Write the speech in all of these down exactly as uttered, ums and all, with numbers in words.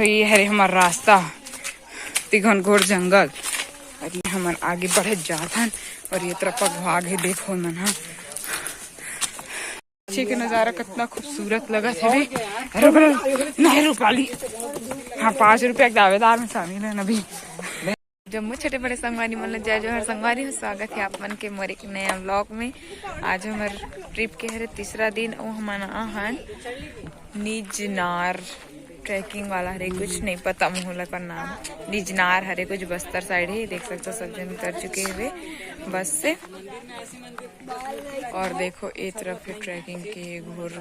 तो ये हरे हमर रास्ता, तिघन घोर जंगल। और ये हमन आगे बढ़त जात हन। और ये तरफ पगभाग है, देखो मन हा। पीछे के नजारा कितना खूबसूरत लगत है बे। रुक, रुक, नहीं रूपाली। हाँ, पाँच रुपया के दावेदार में शामिल है अभी। जम्मो छोटे बड़े संगवारी मन ल जय जोहार संगवारी हो, स्वागत है आप मन के मोर एक नया व्लॉग में। आज हमर ट्रिप के हरे तीसरा दिन, वो हमन आहन निजनार ट्रैकिंग वाला हरे, कुछ नहीं पता मोला का नाम। निजनार हरे, कुछ बस्तर साइड है। देख सकते हो, सब जन कर चुके हुए बस से। और देखो, ए तरफ है ट्रैकिंग के घोर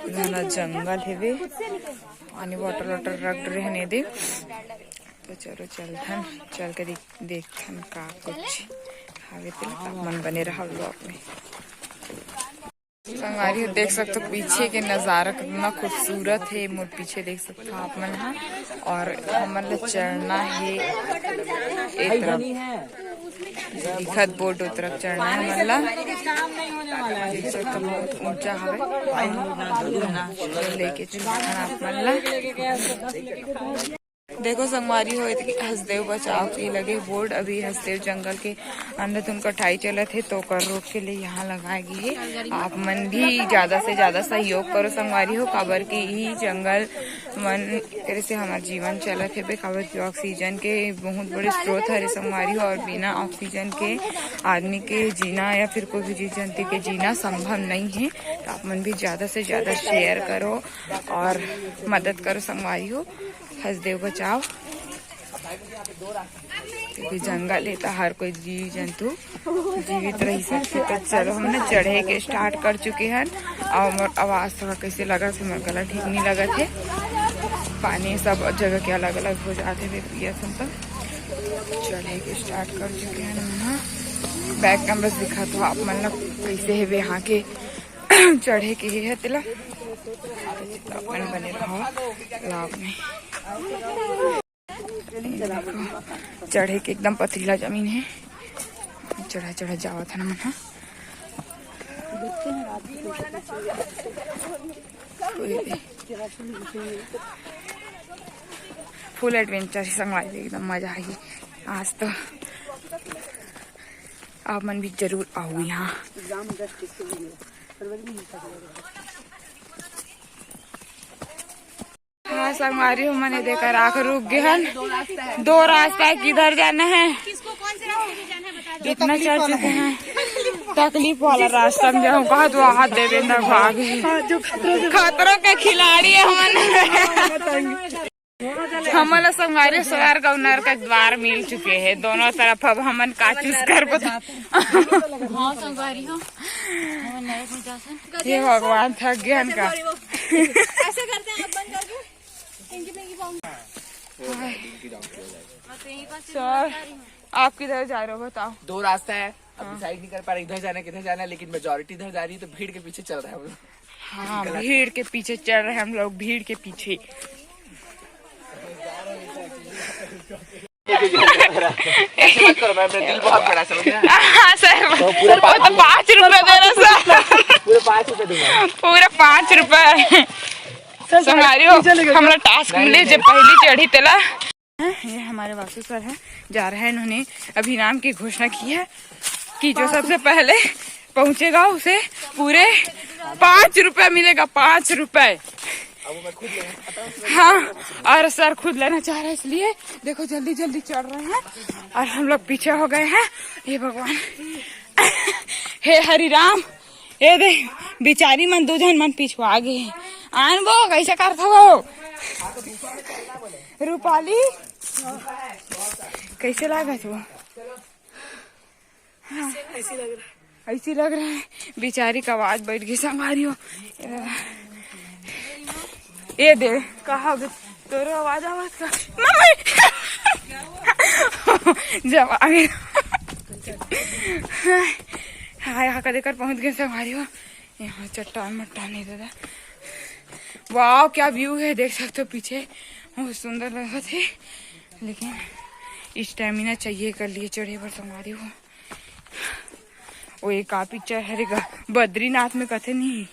घना जंगल हेवे। पानी बॉटल वॉटल रख रहने दे। तो चलो चलथन, चल के देख, देखथन का कुछ हवे। तो आप मन बने रहा व्लॉग में। संगवारी हो, देख सकते हो पीछे के नजारा कितना खूबसूरत है। मोर पीछे देख सकते हो आप मन हा। और हमन ला चढ़ना है एक तरफ, दिखत बोर्ड ओ तरफ चढ़ना है हमन ला। देख सकते हो बहुत ऊंचा हवे, लेके चढ़ना आप मन ला। देखो संगवारी हो, एदे हसदेव बचाव के लगे बोर्ड। अभी हसदेव जंगल के अंदर तुन कटाई चलत हे, तो ओकर रोक के लिए यहाँ लगाए गे हे। आप मन भी ज्यादा से ज्यादा सहयोग करो संगवारी हो, काबर कि यही जंगल मन करे से हमार जीवन चलत हे बे, काबर कि ऑक्सीजन के बहुत बड़े स्रोत हरे संगवारी हो, और बिना ऑक्सीजन के आदमी के जीना या फिर कोई भी जीव जंतु के जीना संभव नहीं है। तो आप मन भी ज्यादा से ज्यादा शेयर करो और मदद करो संगवारी हो। हसदेव बचाव, क्योंकि जंगल है तो हर कोई जीव जंतु जीवित रह सकते। तो चलो, हमने चढ़े के स्टार्ट कर चुके हैं। और मोर आवाज थोड़ा कैसे लगा थे, मोर गला ठीक नहीं लगा थे। पानी सब जगह के अलग अलग हो जाते हुए पिया था। तो चढ़े के स्टार्ट कर चुके हैं हम। बैक कैमरा दिखा तो आप मन ला कैसे है वे यहाँ के चढ़े के ही है तेला। अपन बने रहो व्लॉग में। चढ़े के एकदम पथरीला जमीन है, चढ़ा चढ़ा जावत है ना मन हा। फुल एडवेंचर संगवारी, एकदम मजा आही आज तो। आप मन भी जरूर आओ यहाँ। हाँ संगवारी हो, मने देकर आख रुक गए हन। दो रास्ता है, किधर जाना है? इतना चढ़ चुके हैं, तकलीफ वाला रास्ता में जाऊँ कहा तो हाथ देवेंद्र भाग। खतरों के खिलाड़ी है हमन। हमन ला संगवारी स्वर्ग अउ नरक के द्वार मिल चुके हैं दोनों तरफ। अब हमन का चूज करबो? हाँ संगवारी हो, हमन नरक में जा सन। हे भगवान, थक गए हन का? ऐसे करते हैं, आप बंद कर दो। पिंकी, पिंकी, बॉम। सर, आप किधर जा रहे हो बताओ? दो रास्ता है, अब डिसाइड नहीं कर पा रहे इधर जाना है किधर जाना है, लेकिन मेजोरिटी इधर जा रही है तो भीड़ के पीछे चल रहे हैं हम लोग। हाँ, भीड़ के पीछे चल रहे हैं हम लोग, भीड़ के पीछे। ऐसे मत करो, मैं अपना दिल बहुत बड़ा समझ गया। हाँ सर, वो तो पाँच रुपए दे रहा सर। पूरे पाँच रुपए दूंगा। पूरे पाँच रुपए। संगवारी हो, हमरा टास्क मिले जे पहली चढ़ी तेला। ये हमारे वासु सर हैं, जा रहे हैं, इन्होंने अभी नाम की घोषणा की है कि जो सबसे पहले पहुंचेगा उसे पूरे पाँच रुपए मिलेगा, पाँच रुपए। हाँ, और सर खुद लेना चाह रहे हैं, इसलिए देखो जल्दी जल्दी चढ़ रहे हैं और हम लोग पीछे हो गए हैं। हे भगवान, हे हरि राम, ये दे बिचारी मन दू झन मन पिछुआ गे हे। आन वो कैसे करत हवो रूपाली, कैसे लागत वो? ऐसी लग रहा है। ऐसी लग रहा है, बेचारी का आवाज बैठ गई संगवारी हो। ये दे, कहा हो गया? तोरो आवाज आवत का? मम्मी! जब आ गई। हाँ, यहाँ का देकर पहुंच गए संगवारी हो। यहाँ चट्टान मट्टान है दादा। वाह, क्या व्यू है, देख सकते हो पीछे, बहुत सुंदर लगत है। लेकिन स्टेमिना चाहिए कर लिए चढ़े बर संगवारी हो। वो एक आ पिक्चर हरे ग-, बद्रीनाथ में कथे नहीं,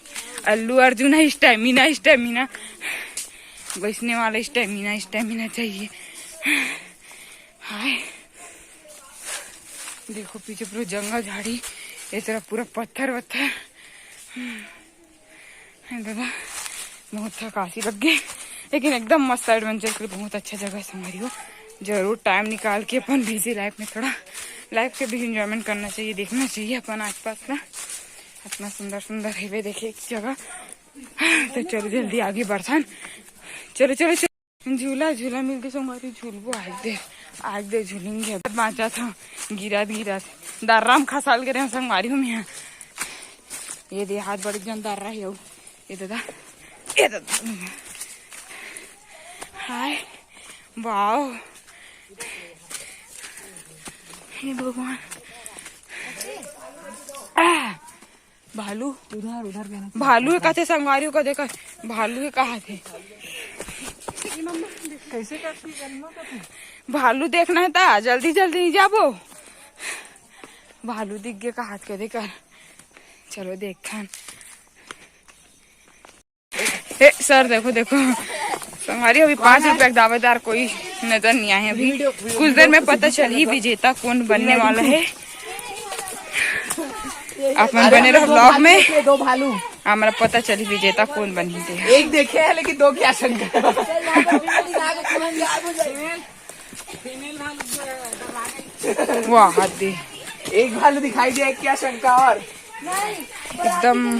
अल्लू अर्जुन है, स्टेमिना, स्टेमिना। वैसने वाला स्टेमिना, स्टेमिना चाहिए। हाय, देखो पीछे पूरा जंगल झाड़ी, ये तरफ पूरा पत्थर वत्थर। हे दादा, बहुत थकासी लग गई, लेकिन एकदम मस्त एडवेंचर के लिए बहुत अच्छा जगह है संगवारी हो। जरूर टाइम निकाल के अपन बिजी लाइफ में थोड़ा लाइफ के भी एंजॉयमेंट करना चाहिए, देखना चाहिए अपन आसपास ना। इतना सुंदर सुंदर हेवे देखे एक जगह। तो चलो जल्दी आगे बढ़थन। चलो चलो चलो। झूला झूला मिल के संगवारी झूलबो। आज दे, आज दे झूलेंगे। बाँचा था गिरात गिरात दर्रा म खसाल गे रहेंव संगवारी हो मैं। ये दे हाथ बड़ जन दर्रा हे। ये दादा, ये दादा। हाय, वाओ। हे भगवान। आ, भालू। उधर, उधर जाना चाहिए। भालू हे कथे संगवारी हो, का देखा? भालू हे कहा थे? कैसे करती है, करना का था? भालू देखना है ता, जल्दी जल्दी नहीं जाबो। भालू दिख गया, कहा के देखा। चलो देखथन। ए सर, देखो देखो, संगवारी, अभी पाँच रुपया के दावेदार कोई नजर नहीं आए अभी। कुछ देर में पता चलही विजेता कौन बनने वाला है। आप मन बने रहो व्लॉग में, दो भालू। हमरा पता चलही विजेता कौन बनही ते। एक देखे है, लेकिन दो की आशंका। वाह, हद दे। एक भालू दिखाई दिया, एक की आशंका। और एकदम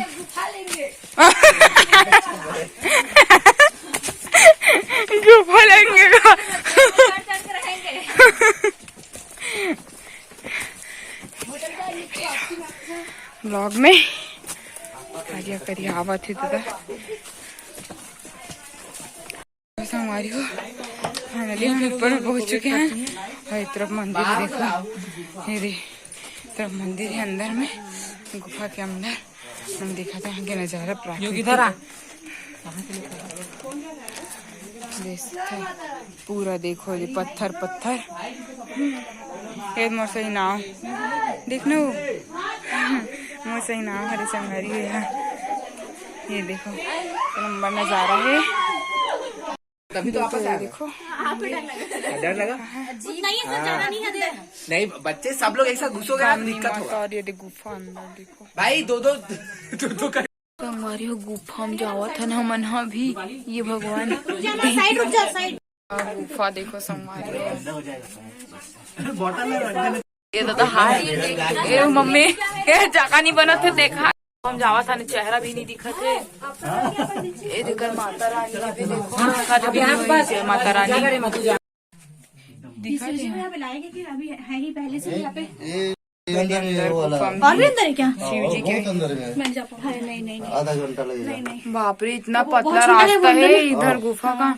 गुफा लेंगे का। व्लॉग में करिया करिया आवत हे दादा। संगवारी हो, फाइनली हम ऊपर में पहुंच चुके हैं। और ये तरफ मंदिर देखो, ये दे, ये तरफ मंदिर है अंदर में, गुफा के अंदर। हम दिखाते हैं यहाँ के नजारा प्राकृतिक। देख सकते हैं, पूरा देखो ये पत्थर पत्थर। ये मोर सही नाव, देख नो, मोर सही नाव हरे संगवारी हो यहाँ। ये देखो, लंबा नजारा है। तभी तो आपस आ गए। देखो। डर लगा? नहीं, सर, ज्यादा नहीं है, दे। नहीं, बच्चे सब लोग एक साथ घुसोगे ना, तो कामनी दिक्कत माता होगा। और ये दे गुफा अंदर देखो। भाई, दो, दो, दो, दो कर। संगवारी हो, गुफा में जावत हन हमन ह भी। ये भगवान। रुक जा, साइड, रुक जा, साइड। गुफा देखो संगवारी हो। ये दादा हाय। ए मम्मी, ए जगह नहीं बनत हे, देखा। हम जावत हन, चेहरा भी नहीं दिखत हे। ए देखो माता रानी भी देखो, दिखत भी नहीं हे, माता रानी। दिखत हे। यहाँ पे लाएंगे कि अभी है ही पहले से यहाँ पे? ये अंदर में है वो वाला। और भी अंदर है क्या? शिव जी के। बहुत अंदर में है। मैं जा पाऊँ। अरे नहीं, नहीं, नहीं। आधा घंटा लगेगा। नहीं, नहीं। बाप रे, इतना वो पतला बहुत छोटा है, वो रास्ता अंदर है में। इधर गुफा का।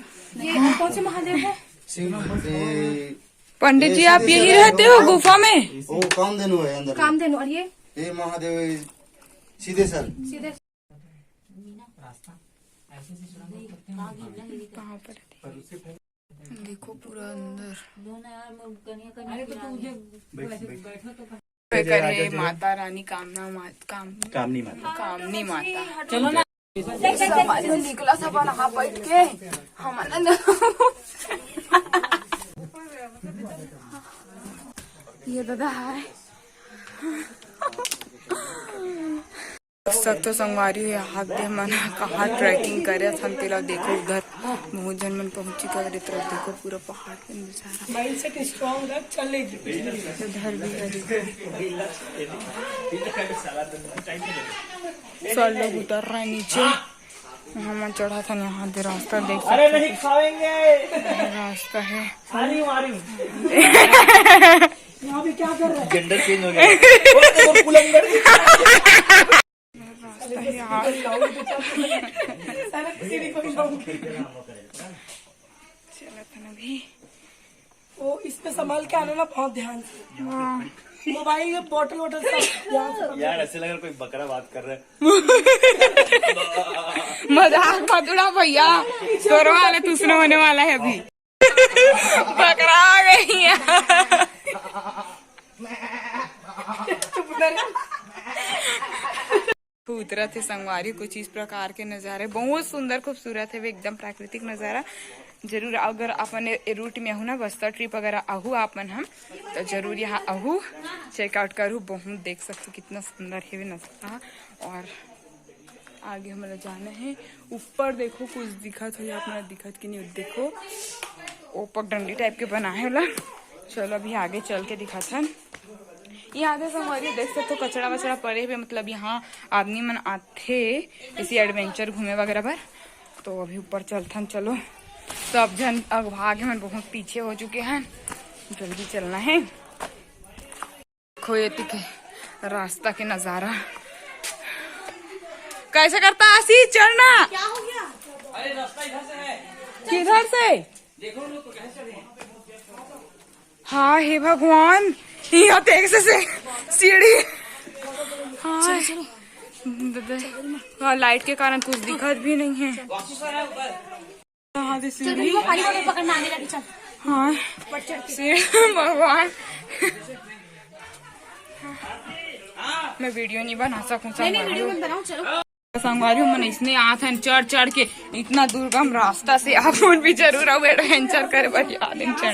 ये कौन से महादेव है? शिव, ये पंडित जी, आप यही रहते हो गुफा में? वो कामधेनु है अंदर में। कामधेनु, और ये? ये महादेव है, सीधे सर। सीधे। कहाँ पर है? देखो पूरा अंदर। करे माता रानी कामना मात-, काम-, कामनी माता। कामनी माता। चलो ना। सब निकला सब नहा बैठ के। हमन ये दादा है। देख सकथो संगवारी हो, यहाँ दे मन ह कहाँ ट्रैकिंग करे हन, तेला देखो, उधर बहुत झन मन पहुँची कर, ए तरफ देखो, पूरा पहाड़ के नजारा। माइंडसेट स्ट्रांग रख, चलेगी। उधर भी है, देखो। सब लोग उतर रहे हैं नीचे। हमन चढ़त हन, यहाँ दे रास्ता देख सकथो। अरे नहीं खाएंगे। रास्ता है। मारी, मारी। यहाँ पे क्या कर रहे हैं? जेंडर चेंज हो गया। वो देखो, पुलंदर। रास्ता है यार। चलत हन अभी। वो इसमें संभाल के आना ना, बहुत ध्यान से। हाँ। मोबाइल में बॉटल वॉटल सब ध्यान से पकड़। यार, ऐसे लग रहा कोई बकरा बात कर रहा है। मजाक मत उड़ा भैया, तोरो वाला दूसरा होने वाला है अभी। बकरा आ गई है। उतरत हे संगवारी, कुछ इस प्रकार के नजारे, बहुत सुंदर खूबसूरत हे, एकदम प्राकृतिक नजारा। जरूर अगर अपन ए रूट में आहू ना, बस्तर ट्रिप अगर आहू आप मन हम, तो जरूर यहाँ आहू, चेकआउट करू। बहुत देख सकते हो कितना सुंदर हे नजारा। और आगे हमला जाना हे ऊपर, देखो कुछ दिखत हो, आप मन दिखत कि नहीं, देखो ओ पगडंडी टाइप के बनाए हे ओला। चलो अभी आगे चल के दिखाथन। यहाँ दे संगवारी देख सकते हो कचरा वचरा पड़े हुए, मतलब यहाँ आदमी मन आथे इसी एडवेंचर घूमे वगैरह बर। तो अभी ऊपर चलथन, चलो। सब झन अगभा गे, मन बहुत पीछे हो चुके हैं, जल्दी चलना है। देखो ये के रास्ता के नजारा कैसे करता आशीष चढ़ना। क्या हो गया? किधर से? हाँ हे भगवान, यहाँ देख से, से सीढ़ी। हाँ। हाँ, लाइट के कारण कुछ दिखत भी नहीं है। कहाँ से सीढ़ी? हाँ, सीढ़ी भगवान। मैं वीडियो नहीं बना सकूँ संगवारी हो। संगवारी हो, मन इसने आत हन चढ़ चढ़ के इतना दुर्गम रास्ता से। आप मन भी जरूर आओ एडवेंचर करे बर, याद है चढ़।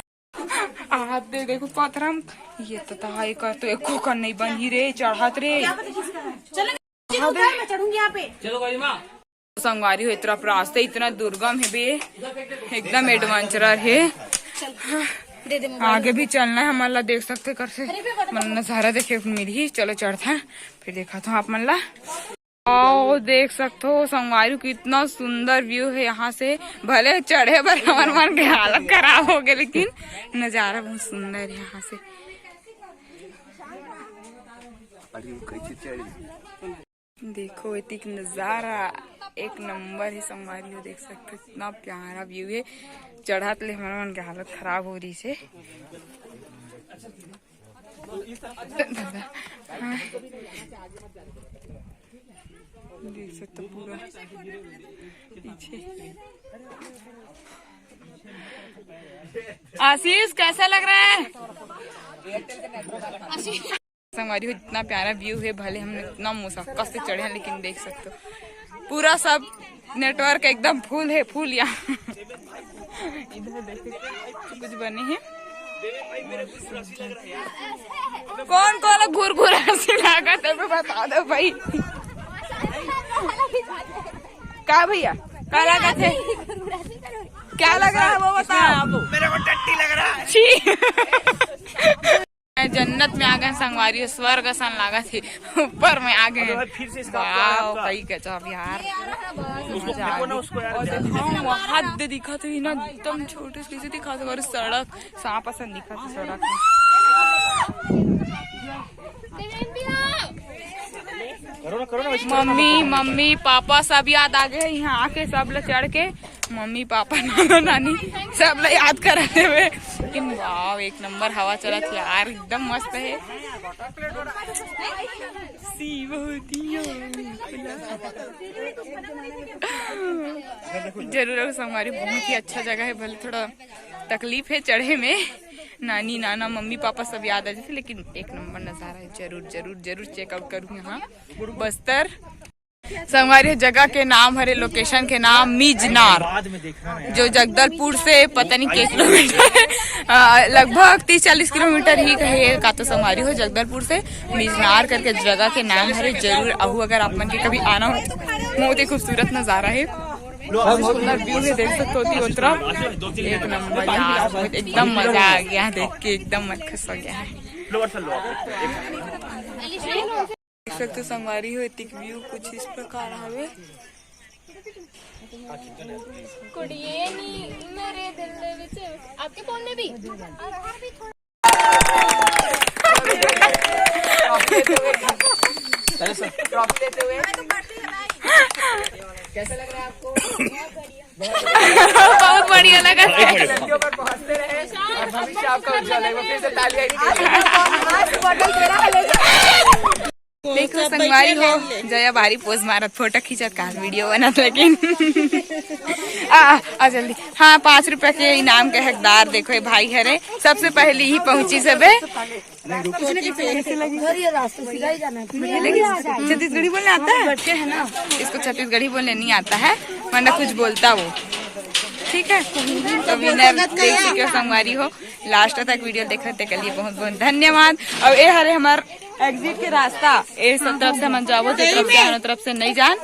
हाथ दे देखो पथरम, ये तो तहाई कर तो एको कर नहीं बनी रे, चढ़त रे। चलो उधर, मैं चढ़ूंगी यहाँ पे। चलो गाड़ी माँ। संगवारी हो, इतना रास्ता इतना दुर्गम है बे, एकदम एडवेंचरर है। दे दे मोबाइल। आगे भी चलना है हमन ला, देख सकते कर से मन नजारा देखे मिलही। चलो चढ़ते हैं, फिर देखा था आप मन ला। आओ देख सकते हो संगवारी, कितना सुंदर व्यू है यहाँ से। भले चढ़े बर हमर मन के हालत खराब हो गए, लेकिन नजारा बहुत सुंदर है यहाँ से। देखो एतिक नजारा एक नंबर है संगवारी हो, देख सकते हो कितना प्यारा व्यू है। चढ़त ले हमर मन के हालत खराब हो रही है। हाँ। देख सकते हो पूरा पीछे। आशीष कैसा लग रहा है? संगवारी हो, इतना प्यारा व्यू है, भले हमने इतना मुशक्कत से चढ़े हैं, लेकिन देख सकते हो पूरा सब नेटवर्क एकदम फुल है, फुल यहाँ। इधर देखो कुछ बने हैं। कौन कौन घुर घुर ऐसे लागत है, बता दो भाई। का भैया, का लागत है? क्या लग रहा है वो बताओ। मेरे को टट्टी लग रहा है। छी। जन्नत में आ गए संगवारी, स्वर्ग असन लागत हे। ऊपर में आ गए। अबे भाई, फिर से इसका वाओ, आपका कई गजब यार। उसको मजा आ फेंको ना, गया। उसको यार। और देखो, वहाँ दे दिखा थे ना, एकदम छोटे से कैसे दिखा थे, और सड़क सांप असन दिखा थे सड़क में। करो ना, करो ना, वैसे करो ना, मम्मी, मम्मी पापा सब याद आ गए यहाँ आके, सब ले चढ़ के। मम्मी पापा नाना नानी सब ला याद करा देवे। लेकिन वाव, एक नंबर हवा चलत हे यार, एकदम मस्त है। जरूर आओ संगवारी, बहुत ही अच्छा जगह है, भले थोड़ा तकलीफ है चढ़े में। नानी नाना मम्मी पापा सब याद आ जाते, लेकिन एक नंबर नजारा है। जरूर जरूर जरूर चेकआउट करूँ यहाँ बस्तर। संगवारी हो, जगह के नाम हरे, लोकेशन के नाम मिजनार, जो जगदलपुर से पता नहीं के किलोमीटर, अ, लगभग तीस चालीस किलोमीटर ही कहे का। तो संगवारी हो, जगदलपुर से मिजनार करके जगह के नाम हरे। जरूर आहू, अगर आप मन के कभी आना हो, बहुत ही खूबसूरत नजारा है, बहुत सुंदर व्यू है, देख सकते हो ओती ओतरा। एक नंबर यार, एकदम मजा आ गया देख के, एकदम मन खुश हो गया है। देख सकते हो संगवारी हो, एतिक व्यू कुछ इस प्रकार हवे। कुड़िए नी मेरे दिल दे विच, आपके फोन में भी। कैसा लग रहा है आपको? बहुत बढ़िया लगा। लड़कियों पर पहुंचते रहे और भविष्य आपका उज्जवल है। वो फिर से तालियां नहीं। देखो संगवारी हो, जया भारी पोज मारत, फोटो खींचत का, वीडियो बनत, लेकिन आ, आ जल्दी। हाँ, पाँच रुपया के इनाम के हकदार देखो, ये भाई हरे, सबसे पहले ही पहुंची सबे। छत्तीसगढ़ी बोलने आता है? इसको छत्तीसगढ़ी बोलने नहीं आता है, वरना कुछ बोलता वो। ठीक है, तो विनर देख चुके हो संगवारी हो, लास्ट तक वीडियो देखे तेकर लिए बहुत बहुत धन्यवाद। और ये हरे हमार एग्जिट के रास्ता, ये सब तरफ से हम जाबो, तो तरफ से आनो तरफ से नहीं जान।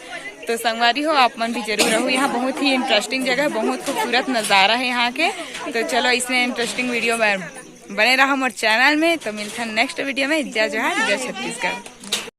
तो संगवारी हो, आप मन भी जरूर रहो, यहाँ बहुत ही इंटरेस्टिंग जगह, बहुत खूबसूरत नजारा है यहाँ के। तो चलो, इसने इंटरेस्टिंग वीडियो में बने रहा हमारे चैनल में। तो मिलता है नेक्स्ट वीडियो में। जय जोहार, जय छत्तीसगढ़।